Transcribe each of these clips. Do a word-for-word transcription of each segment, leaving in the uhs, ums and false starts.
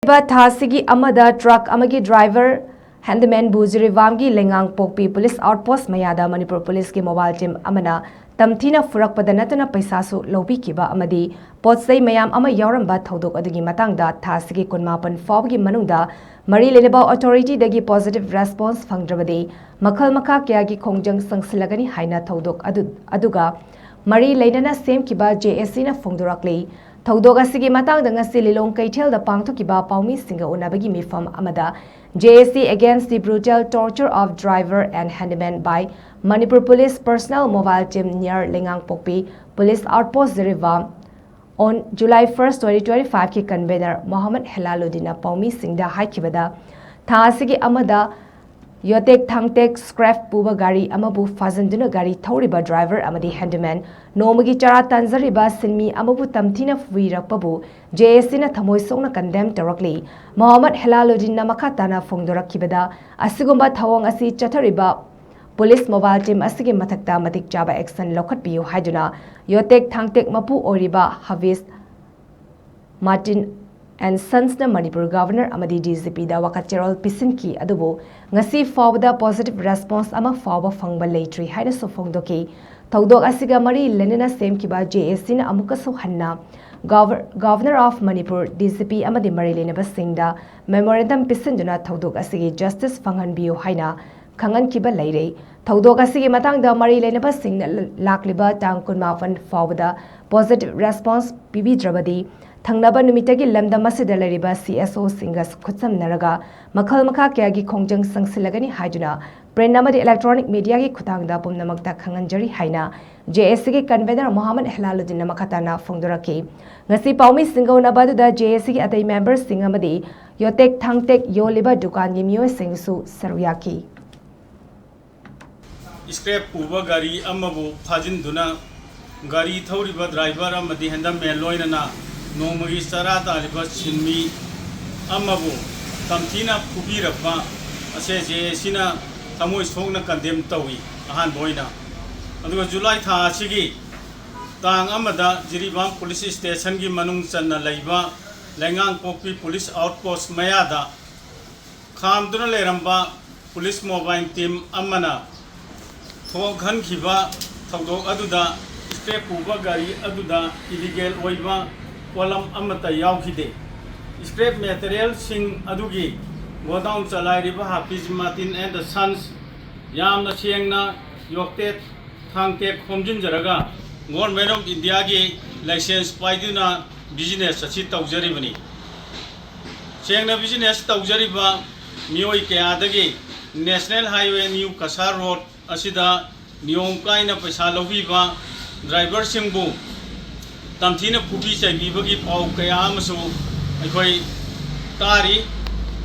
ꯊꯥ ꯑꯁꯤꯒꯤ ꯑꯃꯗ ꯇ꯭ꯔꯛ ꯑꯃꯒꯤ ꯗ꯭ꯔꯥꯏꯚꯔ ꯍꯦꯟꯗꯤꯃꯦꯟꯕꯨ ꯖꯤꯔꯤꯕꯥꯝꯒꯤ ꯂꯩꯉꯥꯡꯄꯣꯛꯄꯤ ꯄꯨꯂꯤꯁ ꯑꯥꯎꯠꯄꯣꯁ ꯃꯌꯥꯗ ꯃꯅꯤꯄꯨꯔ ꯄꯨꯂꯤꯁꯀꯤ ꯃꯣꯕꯥꯏꯜ ꯇꯤꯝ ꯑꯃꯅ ꯇꯝꯊꯤꯅ ꯐꯨꯔꯛꯄꯗ ꯅꯠꯇꯅ ꯄꯩꯁꯥꯁꯨ ꯂꯧꯕꯤꯈꯤꯕ ꯑꯃꯗꯤ ꯄꯣꯠ ꯆꯩ ꯃꯌꯥꯝ ꯑꯃ ꯌꯥꯎꯔꯝꯕ ꯊꯧꯗꯣꯛ ꯑꯗꯨꯒꯤ ꯃꯇꯥꯡꯗ ꯊꯥ ꯑꯁꯤꯒꯤ ꯀꯨꯟꯃꯥꯄꯟ ꯐꯥꯎꯕꯒꯤ ꯃꯅꯨꯡꯗ ꯃꯔꯤ ꯂꯩꯅꯕ ꯑꯣꯊꯣꯔꯤꯇꯤꯗꯒꯤ ꯄꯣꯖꯤꯇꯤꯚ ꯔꯦꯁꯄꯣꯟꯁ ꯐꯪꯗ꯭ꯔꯕꯗꯤ ꯃꯈꯜ ꯃꯈꯥ ꯀꯌꯥꯒꯤ ꯈꯣꯡꯖꯪ ꯆꯪꯁꯤꯜꯂꯒꯅꯤ ꯍꯥꯏꯅ ꯊꯧꯗꯣꯛ ꯑꯗꯨ, ꯑꯗꯨꯒ ꯃꯔꯤ ꯂꯩꯅꯅ ꯁꯦꯝꯈꯤꯕ ꯖꯦ ꯑꯦ ꯁꯤꯅ ꯐꯣꯡꯗꯣꯔꯛꯂꯤ꯫ ꯊꯧꯗꯣꯛ ꯑꯁꯤꯒꯤ ꯃꯇꯥꯡꯗ ꯉꯁꯤ ꯂꯤꯂꯣꯡ ꯀꯩꯊꯦꯜꯗ ꯄꯥꯡꯊꯣꯛꯈꯤꯕ ꯄꯥꯎꯃꯤꯁꯤꯡꯒ ꯎꯅꯕꯒꯤ ꯃꯤꯐꯝ ꯑꯃꯗ J A C against the brutal torture of driver and handyman by Manipur Police personnel mobile team near ꯂꯩꯉꯥꯡꯄꯣꯛꯄꯤ police outpost Jiribam on July first, twenty twenty-five ꯀꯤ convener ꯃꯣꯍꯝꯃꯗ ꯍꯦꯂꯥꯂꯨꯗꯤꯟꯅ ꯄꯥꯎꯃꯤꯁꯤꯡꯗ ꯍꯥꯏꯈꯤꯕꯗ, ꯊꯥ ꯑꯁꯤꯒꯤ ꯑꯃꯗ ꯌꯣꯇꯦꯛ ꯊꯥꯡꯇꯦꯛ ꯁ꯭ꯀ꯭ꯔꯦꯞ ꯄꯨꯕ ꯒꯥꯔꯤ ꯑꯃꯕꯨ ꯐꯥꯖꯤꯟꯗꯨꯅ ꯒꯥꯔꯤ ꯊꯧꯔꯤꯕ ꯗ꯭ꯔꯥꯏꯚꯔ ꯑꯃꯗꯤ ꯍꯦꯟꯗꯤꯃꯦꯟ ꯅꯣꯡꯃꯒꯤ ꯆꯔꯥ ꯇꯥꯟꯖꯔꯤꯕ ꯁꯤꯟꯃꯤ ꯑꯃꯕꯨ ꯇꯝꯊꯤꯅ ꯐꯨꯕꯤꯔꯛꯄꯕꯨ J A Cꯅ ꯊꯃꯣꯏ ꯁꯣꯛꯅ ꯀꯟꯗꯦꯝ ꯇꯧꯔꯛꯂꯤ꯫ ꯃꯣꯍꯝꯃꯗ ꯍꯦꯂꯥꯂꯨꯗꯤꯟꯅ ꯃꯈꯥ ꯇꯥꯅ ꯐꯣꯡꯗꯣꯔꯛꯈꯤꯕꯗ, ꯑꯁꯤꯒꯨꯝꯕ ꯊꯧꯑꯣꯡ ꯑꯁꯤ ꯆꯠꯊꯔꯤꯕ ꯄꯨꯂꯤꯁ ꯃꯣꯕꯥꯏꯜ ꯇꯤꯝ ꯑꯁꯤꯒꯤ ꯃꯊꯛꯇ ꯃꯇꯤꯛ ꯆꯥꯕ ꯑꯦꯛꯁꯟ ꯂꯧꯈꯠꯄꯤꯌꯨ ꯍꯥꯏꯗꯨꯅ ꯌꯣꯇꯦꯛ ꯊꯥꯡꯇꯦꯛ ꯃꯄꯨ ꯑꯣꯏꯔꯤꯕ ꯍꯕꯤꯁ ꯃꯥꯔꯇꯤꯟ ꯑꯦꯟ ꯁꯟꯁꯅ ꯃꯅꯤꯄꯨꯔ ꯒꯚꯔꯅꯔ ꯑꯃꯗꯤ D G Pꯗ ꯋꯥꯀꯠ ꯆꯦꯔꯣꯜ ꯄꯤꯁꯤꯟꯈꯤ, ꯑꯗꯨꯕꯨ ꯉꯁꯤ ꯐꯥꯎꯕꯗ ꯄꯣꯖꯤꯇꯤꯚ ꯔꯦꯁꯄꯣꯟꯁ ꯑꯃ ꯐꯥꯎꯕ ꯐꯪꯕ ꯂꯩꯇ꯭ꯔꯤ ꯍꯥꯏꯅꯁꯨ ꯐꯣꯡꯗꯣꯛꯈꯤ꯫ ꯊꯧꯗꯣꯛ ꯑꯁꯤꯒ ꯃꯔꯤ ꯂꯩꯅꯅ ꯁꯦꯝꯈꯤꯕ J A Cꯅ ꯑꯃꯨꯛꯀꯁꯨ ꯍꯟꯅ governor-, governor of Manipur, D G P ꯑꯃꯗꯤ ꯃꯔꯤ ꯂꯩꯅꯕꯁꯤꯡꯗ ꯃꯦꯃꯣꯔꯦꯟꯗꯝ ꯄꯤꯁꯤꯟꯗꯨꯅ ꯊꯧꯗꯣꯛ ꯑꯁꯤꯒꯤ ꯖꯁꯇꯤꯁ ꯐꯪꯍꯟꯕꯤꯌꯨ ꯍꯥꯏꯅ ꯈꯪꯍꯟꯈꯤꯕ ꯂꯩꯔꯦ꯫ ꯊꯧꯗꯣꯛ ꯑꯁꯤꯒꯤ ꯃꯇꯥꯡꯗ ꯃꯔꯤ ꯂꯩꯅꯕꯁꯤꯡꯅ ꯂ-, ꯂꯥꯛꯂꯤꯕ ꯇꯥꯡ ꯀꯨꯟꯃꯥꯄꯟ ꯐꯥꯎꯕꯗ ꯄꯣꯖꯤꯇꯤꯚ ꯔꯦꯁꯄꯣꯟꯁ ꯄꯤꯕꯤꯗ꯭ꯔꯕꯗꯤ ꯊꯪꯅꯕ ꯅꯨꯃꯤꯠꯇꯒꯤ ꯂꯝꯗꯝ ꯑꯁꯤꯗ ꯂꯩꯔꯤꯕ C S Oꯁꯤꯡꯒ ꯈꯨꯠꯁꯝꯅꯔꯒ ꯃꯈꯜ ꯃꯈꯥ ꯀꯌꯥꯒꯤ ꯈꯣꯡꯖꯪ ꯆꯪꯁꯤꯜꯂꯒꯅꯤ ꯍꯥꯏꯗꯨꯅ ꯄ꯭ꯔꯤꯟꯠ ꯑꯃꯗꯤ ꯏꯂꯦꯛꯇ꯭ꯔꯣꯅꯤꯛ ꯃꯤꯗꯤꯌꯥꯒꯤ ꯈꯨꯠꯊꯥꯡꯗ ꯄꯨꯝꯅꯃꯛꯇ ꯈꯪꯍꯟꯖꯔꯤ ꯍꯥꯏꯅ J A Cꯒꯤ convener ꯃꯣꯍꯝꯃꯗ ꯍꯦꯂꯥꯂꯨꯗꯤꯟꯅ ꯃꯈꯥ ꯇꯥꯅ ꯐꯣꯡꯗꯣꯔꯛꯈꯤ꯫ ꯉꯁꯤ ꯄꯥꯎꯃꯤꯁꯤꯡꯒ ꯎꯅꯕ ꯑꯗꯨꯗ J A Cꯒꯤ ꯑꯇꯩ ꯃꯦꯝꯕꯔꯁꯤꯡ ꯑꯃꯗꯤ ꯌꯣꯇꯦꯛ ꯊꯥꯡꯇꯦꯛ ꯌꯣꯜꯂꯤꯕ ꯗꯨꯀꯥꯟꯒꯤ ꯃꯤꯑꯣꯏꯁꯤꯡꯁꯨ ꯁꯔꯨꯛ ꯌꯥꯈꯤ꯫ ꯁ꯭ꯀ꯭ꯔꯦꯞ ꯄꯨꯕ ꯒꯥꯔꯤ ꯑꯃꯕꯨ ꯐꯥꯖꯤꯟꯗꯨꯅ ꯒꯥꯔꯤ ꯊꯧꯔꯤꯕ ꯗ꯭ꯔꯥꯏꯚꯔ ꯑꯃꯗꯤ ꯍꯦꯟꯗꯃꯦꯟ ꯂꯣꯏꯅꯅ ꯅꯣꯡꯃꯒꯤ ꯆꯔꯥ ꯇꯥꯜꯂꯤꯕ ꯁꯤꯟꯃꯤ ꯑꯃꯕꯨ ꯇꯝꯊꯤꯅ ꯐꯨꯕꯤꯔꯛꯄ ꯑꯁꯦ J A Cꯅ ꯊꯃꯣꯏ ꯁꯣꯛꯅ ꯀꯟꯗꯦꯝ ꯇꯧꯏ꯫ ꯑꯍꯥꯟꯕ ꯑꯣꯏꯅ, ꯑꯗꯨꯒ ꯖꯨꯂꯥꯏ ꯊꯥ ꯑꯁꯤꯒꯤ ꯇꯥꯡ ꯑꯃꯗ ꯖꯤꯔꯤꯕꯥꯝ ꯄꯨꯂꯤꯁ ꯁ꯭ꯇꯦꯁꯟꯒꯤ ꯃꯅꯨꯡ ꯆꯟꯅ ꯂꯩꯕ ꯂꯩꯉꯥꯡꯄꯣꯛꯄꯤ ꯄꯨꯂꯤꯁ ꯑꯥꯎꯠꯄꯣꯁ ꯃꯌꯥꯗ ꯈꯥꯝꯗꯨꯅ ꯂꯩꯔꯝꯕ ꯄꯨꯂꯤꯁ ꯃꯣꯕꯥꯏꯜ ꯇꯤꯝ ꯑꯃꯅ ꯊꯣꯛꯍꯟꯈꯤꯕ ꯊꯧꯗꯣꯛ ꯑꯗꯨꯗ ꯁ꯭ꯀ꯭ꯔꯦꯞ ꯄꯨꯕ ꯒꯥꯔꯤ ꯑꯗꯨꯗ ꯏꯂꯤꯒꯦꯜ ꯑꯣꯏꯕ ꯄꯣꯠꯂꯝ ꯑꯃꯠꯇ ꯌꯥꯎꯈꯤꯗꯦ꯫ ꯁ꯭ꯀ꯭ꯔꯦꯞ ꯃꯦꯇꯔꯤꯌꯦꯜꯁꯤꯡ ꯑꯗꯨꯒꯤ ꯒꯣꯗꯥꯎꯟ ꯆꯂꯥꯏꯔꯤꯕ Hafiz Martin and the sons ꯌꯥꯝꯅ ꯁꯦꯡꯅ ꯌꯣꯛꯇꯦꯛ ꯊꯥꯡꯇꯦꯛ ꯈꯣꯝꯖꯤꯟꯖꯔꯒ Government of Indiaꯒꯤ ꯂꯥꯏꯁꯦꯟꯁ ꯄꯥꯏꯗꯨꯅ ꯕꯤꯖꯤꯅꯦꯁ ꯑꯁꯤ ꯇꯧꯖꯔꯤꯕꯅꯤ꯫ ꯁꯦꯡꯅ ꯕꯤꯖꯤꯅꯦꯁ ꯇꯧꯖꯔꯤꯕ ꯃꯤꯑꯣꯏ ꯀꯌꯥꯗꯒꯤ National Highway New Cachar Road ꯑꯁꯤꯗ ꯅꯤꯌꯣꯝ ꯀꯥꯏꯅ ꯄꯩꯁꯥ ꯂꯧꯕꯤꯕ ꯗ꯭ꯔꯥꯏꯚꯔꯁꯤꯡꯕꯨ ꯇꯝꯊꯤꯅ ꯐꯨꯕꯤ ꯆꯩꯕꯤꯕꯒꯤ ꯄꯥꯎ ꯀꯌꯥ ꯑꯃꯁꯨ ꯑꯩꯈꯣꯏ ꯇꯥꯔꯤ,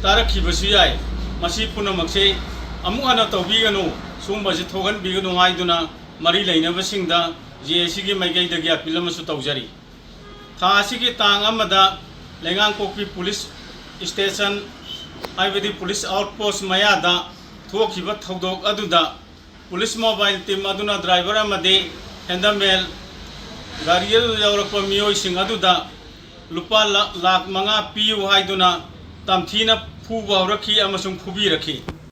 ꯇꯥꯔꯛꯈꯤꯕꯁꯨ ꯌꯥꯏ꯫ ꯃꯁꯤ ꯄꯨꯝꯅꯃꯛꯁꯤ ꯑꯃꯨꯛ ꯍꯟꯅ ꯇꯧꯕꯤꯒꯅꯨ, ꯁꯨꯝꯕꯁꯤ ꯊꯣꯛꯍꯟꯕꯤꯒꯅꯨ ꯍꯥꯏꯗꯨꯅ ꯃꯔꯤ ꯂꯩꯅꯕꯁꯤꯡꯗ ꯖꯦ ꯑꯦ ꯁꯤꯒꯤ ꯃꯥꯏꯀꯩꯗꯒꯤ ꯑꯄꯤꯜ ꯑꯃꯁꯨ ꯇꯧꯖꯔꯤ꯫ ꯊꯥ ꯑꯁꯤꯒꯤ ꯇꯥꯡ ꯑꯃꯗ ꯂꯩꯉꯥꯡꯄꯣꯛꯄꯤ ꯄꯨꯂꯤꯁ ꯁ꯭ꯇꯦꯁꯟ, ꯍꯥꯏꯕꯗꯤ ꯄꯨꯂꯤꯁ ꯑꯥꯎꯠꯄꯣꯁ ꯃꯌꯥꯗ ꯊꯣꯛꯈꯤꯕ ꯊꯧꯗꯣꯛ ꯑꯗꯨꯗ ꯄꯨꯂꯤꯁ ꯃꯣꯕꯥꯏꯜ ꯇꯤꯝ ꯑꯗꯨꯅ ꯗ꯭ꯔꯥꯏꯚꯔ ꯑꯃꯗꯤ ꯍꯦꯟꯗꯃꯦꯟ ꯒꯥꯔꯤ ꯑꯗꯨꯗ ꯌꯥꯎꯔꯛꯄ ꯃꯤꯑꯣꯏꯁꯤꯡ ꯑꯗꯨꯗ ꯂꯨꯄꯥ ꯂꯥ-, ꯂꯥꯈ ꯃꯉꯥ ꯄꯤꯌꯨ ꯍꯥꯏꯗꯨꯅ ꯇꯝꯊꯤꯅ ꯐꯨꯕ ꯍꯧꯔꯛꯈꯤ ꯑꯃꯁꯨꯡ ꯐꯨꯕꯤꯔꯛꯈꯤ꯫